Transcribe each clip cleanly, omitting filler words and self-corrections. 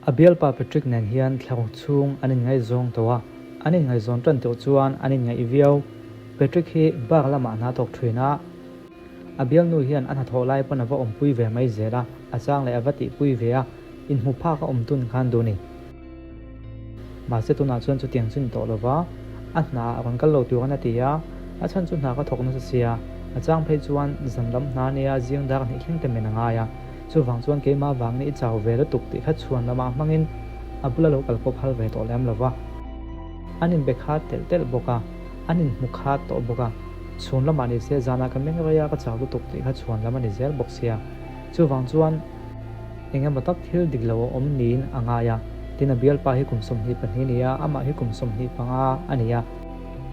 A bialpa Patrick nen hian thla ruk chhung an inngaihzawng tawh a, an inngaihzawn tan tawh chuan an inngaih viau. Patrick hi bar lamah hna thawk thin a, a bialnu hian a hnathawh lai pawn a va awmpui ve mai zel a, a chang leh a va tihpui ve a, inhmu phak a awm tun khan duh a ni. Mahse tunah chuan chutiang chu ni tawh lova, a hna a rawn kal lo tur an a ti a, a chhan chu hna ka thawk nasa sia, a chang phei chuan zan lam hna nia zing dar hnih thleng te men a ngai a, chuvang chuan keimah vangin i chau ve lutuk tih kha chhuan lamah hmangin a bula lo kal pawp hal ve tawh lem lova. An inbe khat telh telh bawk a, an inhmu khat tawh bawk a, chhun lamah ni se zanah ka meng rei a ka chau lutuk tih kha chhuan lam a ni zel bawk sia, chuvang chuan. Eng emaw tak thil dik lo a awm niin a ngai a, tin a bialpa hi kum 22 a ni a, amah hi kum 25 a ni a.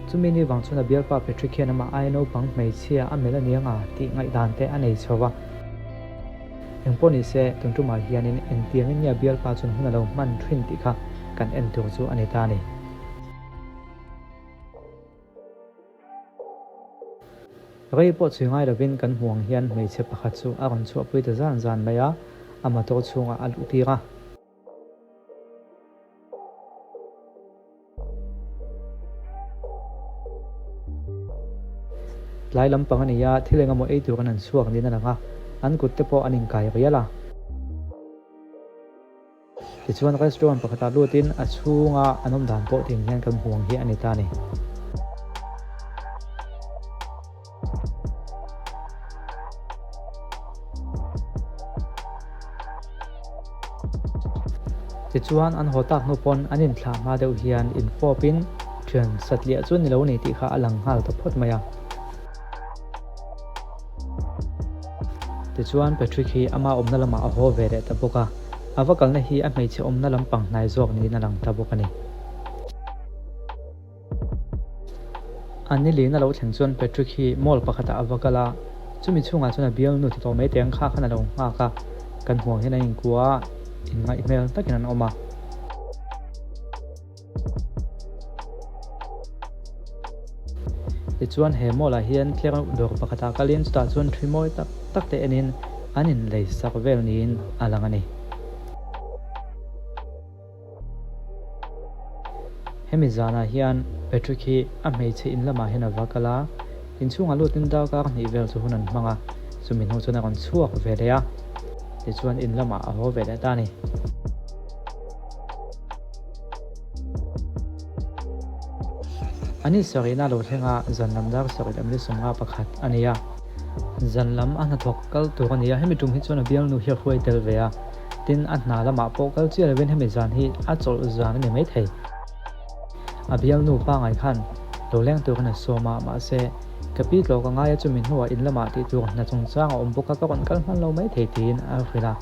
Chumi ni vang chuan a bialpa Patrick hian amah aia naupang hmeichhia a melh a ni anga tih ngaihdan te a nei chho va. Eng pawh ni se, tun tumah hianin engtiangin nge a bialpa chuan hun a lo hman thin tih kha kan en tur chu a ni ta a ni. Rei pawh chhui ngai lovin kan hmuh ang hian hmeichhe pakhat chu a rawn chhuahpui ta zan zan mai a, a motor chhungah a luh tir a. Tlai lampang a ni a, thil engemaw ei turin an chhuak niin a lang a, an kut te pawh an inkai rial a. Tichuan restaurant pakhatah lutin a chhunga an awm dan pawh tin hian kan hmu ang hi a ni ta a ni. Tichuan an haw tak hnu pawn an inthlah hma deuh hian infawpin thian satliah chu ni lo ni tih kha a lang nghal ta phawt mai a. Tichuan Patrick hi ama awmna lamah a haw ve leh ta bawk a, a va kalna hi a hmeichhe awmna lampang hnai zawk niin a lang ta bawk a ni. A nilin a lo thleng chuan Patrick hi mall pakhatah a va kal a, chumi chhungah chuan a bialnu ti tawh mai teh ang kha khan a lo nghak a, kan huang hian an inkua a, inngaih hmel takin an awm a. Tichuan he mall ah hian tlereuh dawr pakhatah kalin chutah chuan thi mawi tak tak te enin an inlei sak vel niin a lang a ni. Hemi zanah hian Patrick hi a hmeichhe in lamah hian a va kal a, inchhungah lutin darkar hnih vel chu hun an hmang a, chumi hnu chuan a rawn chhuak ve leh a, tichuan in lamah a haw ve leh ta a ni. A ni sarihna lo thleng a, zan lam dar sarih leh 51 a ni a. Zan lam a hnathawk kal tur a ni a, hemi tum hi chuan a bialnu hi a hruai tel ve a, tin a hna lamah pawh kal chiah lovin hemi zan hi a chawlh zan a ni maithei. A bialnu pangai khan lo leng turin a sawm a, mahse ka pi tlawh ka ngai a chumi hnuah in lamah tih tur hna chungchang a awm bawk a, ka rawn kal hman lo maithei tiin a hrilh a.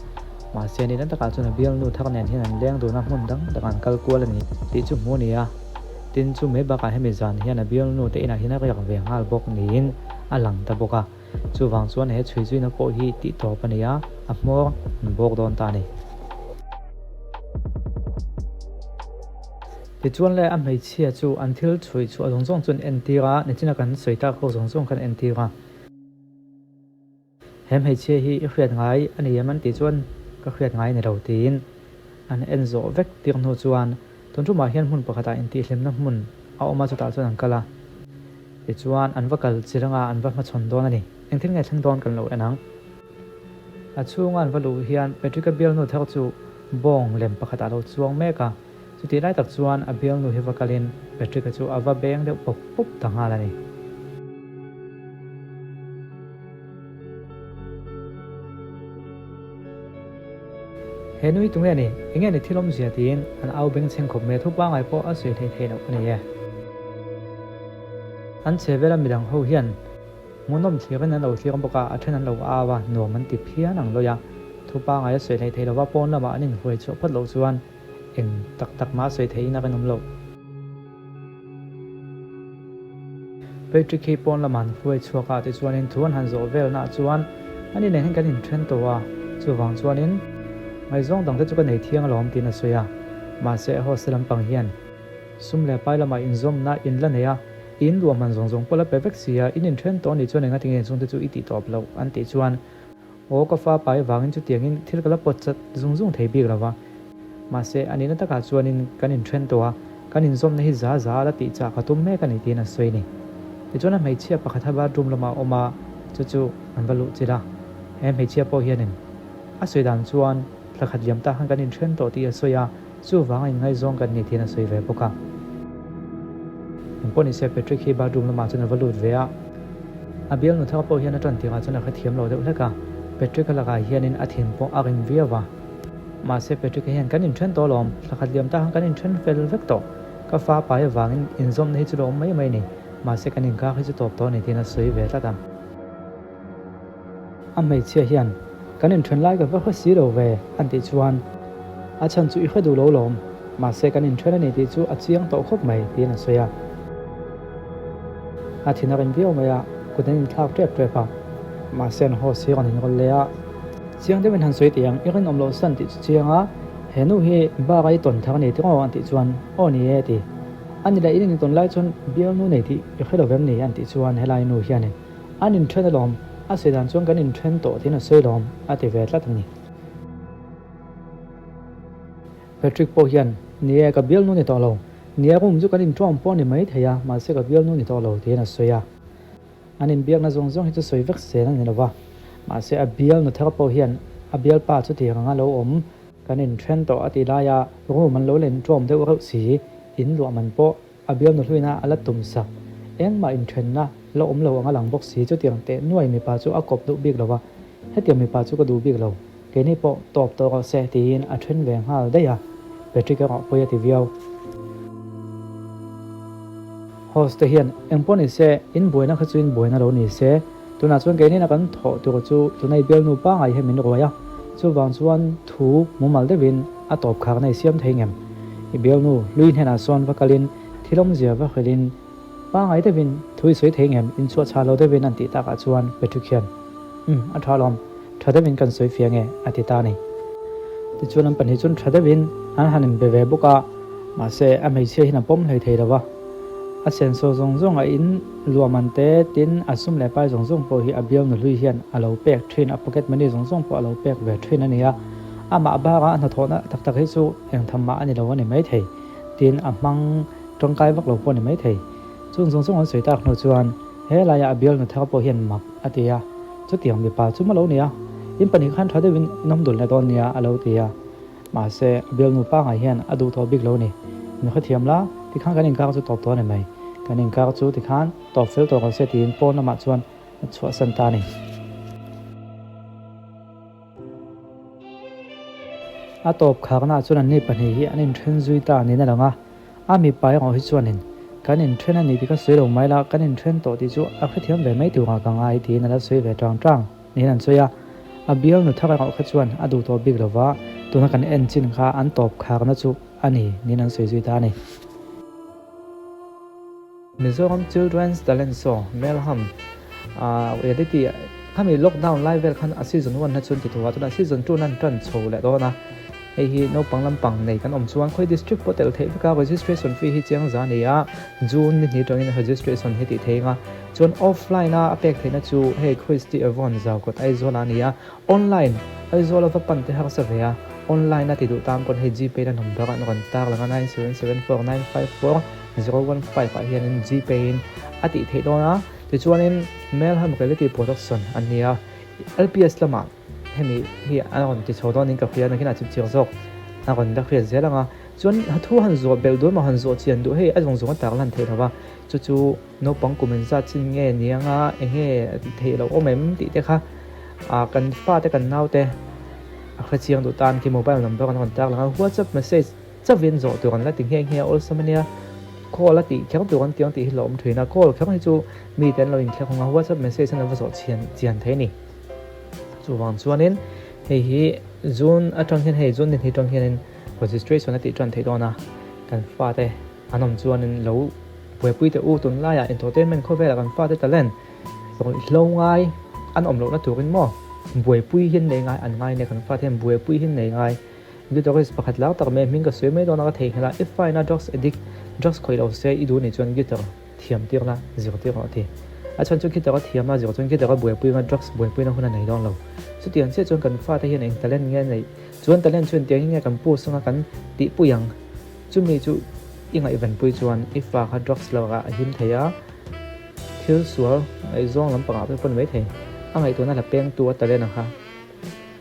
Mahse ni takah chuan a bialnu thar nen hian an leng dun a, hmun dang dang an kal kual a ni tih chu hmu a ni a. Tin, chu mai bakah hemi zan hian a bialnu te inah hian a riak ve nghal bawk niin a lang ta bawk a. Chuvang chuan he chhui zuina pawh hi tih tawp a ni a, a hmawr an bawk dawn ta a ni. Tichuan le a hmeichhia chu an thil chhui chhuah zawng zawng chu an entir a, nichina kan sawi tak ho zawng zawng khan an entir a. He hmeichhia hi i hriat ngai a ni em an tih chuan ka hriat ngai a ni lo tiin an en zawh vek tir hnu chuan tun tumah hian hmun pakhatah intihhlimna hmun a awm a chutah chuan an kal a, tichuan an va kal chi ranga an va hmachhawn dawn a ni. Engthil nge thleng dawn kan lo en ang. A chhunga an va luh hian Patrick-a bialnu thar chu bawng lem pakhatah a lo chuang mek a. Chutih lai tak chuan a bialnu hi va kalin Patrick-a chu a va beng deuh pawp pawp ta nghal a ni. He nui tunge ni? Enge ni thil awmzia tiin an au bengchheng khawp mai a, thu pangai pawh a sawi thei thei loh a ni e. An chhe vela midang ho hian hmuhnawm thlirin an lo thlir bawk a, a then an lo au a, nuam an ti phian ang lawi a. Thu pangai a sawi thei thei lova pawn lamah an inhuai chhuah phawt loh chuan Eng tak tak mah sawi theihin a rinawm loh. Patrick hi pawn lamah an hruai chhuak a, tichuanin thu an han zawh velnaah chuan ani nen hian kan inthen tawh a, chuvang chuanin ngaihzawng dangte chu ka nei thiang alawm tiin a sawi a. Mahse hostel lampang hian sum leh pai lamah inzawmna in la nei a, i inluah hman zawng zawng pawh la pe vek si a, in inthen tawh anih chuan engatinge inchhungte chu i tih tawp loh an tih chuan Aw ka fa pai vangin chutiangin thil ka la pawt chat zung zung thei bik lo va. Mahse, a nihna takah chuanin kan inthen tawh a, kan inzawmna hi za za a la tih chah ka tum mek a ni tiin a sawi a ni. Tichuan a hmeichhia pakhat a bathroom lamah a awm a, chu chu an va luh chilh a. He hmeichhia pawh hianin a sawi dan chuan thla khat liam ta khan kan inthen tawh tih a sawi a, chuvanga inngaizawng kan ni tiin a sawi ve bawk a. Engpawh nise Patrick hi bathroom lamah chuan a va lut ve a, a bialnu thar pawh hian a tan tirah chuan a hrethiam lo deuh hlek a, Patrick-a lakah hianin a thin pawh a rim viau a. Mahse Patrick-a hian kan inthen tawh alawm, thla khat liam ta khan kan inthen fel vek tawh. Ka fa pai avangin inzawmna hi chu lo awm mai mai a ni, mahse kan inkar hi chu tawp tawh a ni tiin a sawi ve tlat a. A hmeichhia hian, Kan inthen lai ka va hre si lo ve, an tih chuan, A chhan chu i hre duh lo lawm, mahse kan inthen a ni tih chu a chiang tawh khawp mai, tiin a sawi a. A thin a rim viau mai a, kut an inthlak tep tep a, mahse an haw si rawn inrawlh leh a. Chiang deuhin han sawi tih ang, i rinawm loh san tih chu chiang a, he nu hi bar a i tawn thar a ni tih aw an tih chuan, Aw ni e ti. A ni leh in in tawn lai chuan bialnu nei tih i hre lo vem ni an tih chuan helai nu hianin an inthen alawm, a sawi dan chuan kan inthen tawh tiin a sawi lawm a ti ve tlat a ni. Patrick pawh hian, Ni e, ka bialnu ni tawh lo. Ni e, room chu kan inṭawm pawh a ni maithei a, mahse ka bialnu ni tawh lo tiin a sawi a. An inbiakna zawng zawng hi chu sawi vek zel a ni lo va, mahse a bialnu thar pawh hian a bialpa chutiang anga lo awm kan inthen tawh a ti laia room an lo len ṭawm deuh reuh si, in luah man pawh a bialnu hluina a la tum sak. Engmah inthenna la awm lo anga lang bawk si chutiang teh nuai mipa chu a kawp duh bik lo va, hetiang mipa chu ka duh bik lo. Keini pawh tawp tawh rawh se tiin a then ve nghal daih a, Patrick erawh pawi a ti viau. Host te hian eng pawh ni se, in buaina kha chu in buaina lo ni se, tunah chuan keinin a kan thawh tur chu tunai bialnu pangai hian min ruai a, chuvang chuan thu mumal deuhin a tawp kharna i siam thei ngem? I bialnu hlui hnenah sawn va kalin thil awmzia va hrilhin pangai deuhin thu i sawi thei ngem? Inchhuah chhah lo deuhin an tih takah chuan Patrick hian, Umm, a tha alawm. Tha deuhin kan sawi fiah nge a ti ta a ni. Tichuan an pahnih chuan tha deuhin an han inbe ve bawk a, mahse a hmeichhia hian a pawm hlei thei lo va. A senso zawng zawng a in luah man te tin a sum leh pai zawng zawng pawh hi a bial nuhlui hian a lo pek thin, a pocket money zawng zawng pawh a lo pek ve thin a ni a. Amah baka a hnathawhna tak tak hi chu eng tham mah a ni lo a ni maithei, tin a hmang tangkai vak lo pawh a ni maithei. Chung zawng zawng an sawi tak hnu chuan he laiah a bialnu thar pawh hian mak a ti a, chutiang mipa chu maw lo nia, in pahnih khan tha deuhin in awm dul leh dawn nia a lo ti a. Mahse, a bialnu pangai hian a duh tawh bik lo ni. Min hrethiam la, tikhan kan inkar chu tawp tawh a ni mai. Kan inkar chu tikhan tawp fel tawh rawh se tiin pawn lamah chuan a chhuahsan ta a ni. A tawp kharnaah chuan anni pahnih hi an inthen zui ta niin a lang a, a mipa erawh hi chuanin kan inthen a ni tih ka sawi lo mai la, kan inthen tawh tih chu a hrethiam ve mai turah ka ngai tiin a la sawi ve tang tang niin an sawi a. A bialnu thar erawh kha chuan a duh tawh bik lova, tuna kan en chin kha an tawp kharna chu a ni niin an sawi zui ta a ni. Mizoram Children's Talent Show, Melham, ah reality khami lockdown lai vel khan a season one na chuan ti tho a, tunah season two nan tan chho leh dawn a, hei hi naupang lampang nei kan awm chuan khawi district pawh tel theih vek a, registration fee hi chiang za a ni a, June ni hnih atangin registration hi tih thei ang a, chuan offline a a pek theihna chu hei Christy Avon Zaukawt Aizawl ah a ni a, Online, Aizawl a va pan te harsa ve a, online a ti duh tan pawn hei Gpay na number an rawn tar lang a 9774954015 ah hianin Gpay in a tih theih dawn a, tichuanin Melham Reality Production an ni a, LPS lamah hemi hi an rawn ti chho dawn in ka hria nakin a chipchir zawk a rawn la hriat zel ang a, chuan thu han zawh belh duh emaw han zawh chian duh hei a zawng zawng a tar lan theih lo va, chu chu. Naupang kum engzat chin nge ni anga enge tih theih loh awm em tih te kha ah kan fate kan naute a hrechiang duh tan khi mobile number an rawn tar lang a, whatsapp message chauhin zawh tur an la ti nghe nghe a awlsam ania, call a tih kher tur an ti ang tih hi la awm thin a, call kher hi chu mite an lo inthlek hawng a, whatsapp message an lo va zawh chian chian thei a ni. Chuvang chuanin hei hi June atang hian hei June ni hnih atang hianin registration a tih tan theih dawn a, kan fate an awm chuanin lo Buaipui teh u, tunlaiah entertainment khawvelah kan fate talent ruihhlo ngai an awm lohna turin maw buaipui hi an nei ngai, an ngai nia kan fate hian buaipui hi an nei ngai. Guitarist pakhat lar tak mai hming ka sawi mai dawn a ka theihnghilh a, i fine a drugs addict, drugs khawih lo se i duh nih chuan guitar thiam tir la zir tir rawh a ti. A chhan chu guitar a thiam a zir chuan guitar a buaipui anga drugs buaipuina hun a nei dawn lo. Chutiang chiah chuan kan fate hian eng talent nge a neih? Chuan talent chu engtiang in nge kan post anga kan tihpui ang? Chumi chu i ngaihvenpui chuan i fa kha drugs lakah a him thei a, thil sual ngaihzawng lampangah pawh ni mai thei. A ngaihtuahna la pengtu a talent ang kha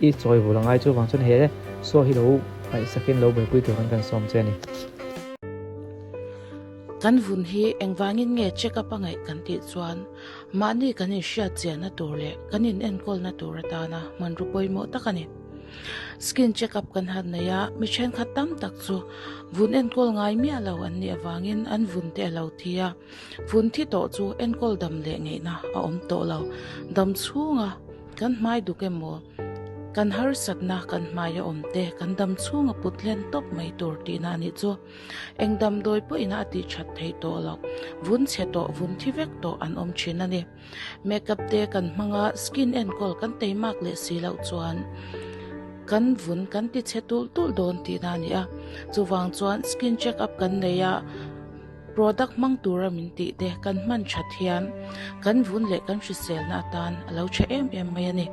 i chawi vul angai chuvang chuan he saw hi lo ngaihsakin lo buaipui tur kan kan sawm che a ni. Kan vun hi engvangin nge check up a ngaih kan tih chuan mahni kan inhriat chianna tur leh kan inenkawlna tur atana hmanraw pawimawh tak a ni. Skin check up kan han nei a, mi thenkhat tam tak chu vun enkawl ngai miah lo an nih avangin an vun te a lo thi a, vun thi tawh chu enkawl dam leh ngeihna a awm tawh lo. Dam chhunga kan hmai duk emaw, kan harsatna kan hmai a awm te kan dam chhunga put hlen tawp mai tur tihna a nih chu. Eng damdawi pawhin a tih that theih tawh loh, vun chhe tawh, vun thi vek tawh an awm thin a ni. Makeup te kan hmang a, skin enkawl kan teimak leh si loh chuan kan vun kan ti chhe tulh tulh dawn tihna a ni a. Chuvang chuan skin check up kan nei a, product hmang tura min tih te kan hman that hian kan vun leh kan hriselna atan a lo tha em em mai a ni.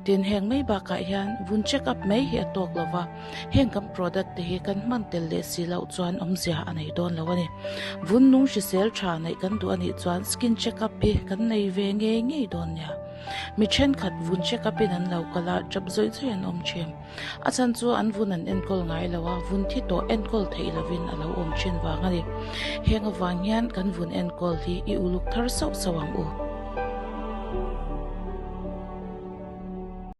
Tin, heng mai bakah hian vun check up mai hi a tawk lo va. Heng kan product te hi kan hman tel leh si loh chuan awmzia a nei dawn lo a ni. Vun nung hrisel tha neih kan duh a nih chuan skin check up hi kan nei ve ngei ngei dawn nia. Mi thenkhat vun check up in an lo kal a, tap zawih zawih an awm thin. A chhan chu an vun an enkawl ngai lo a, vun thi tawh enkawl theih lovin a lo awm thin vang a ni. Heng avang hian kan vun enkawl hi i uluk thar sauh sauh ang u.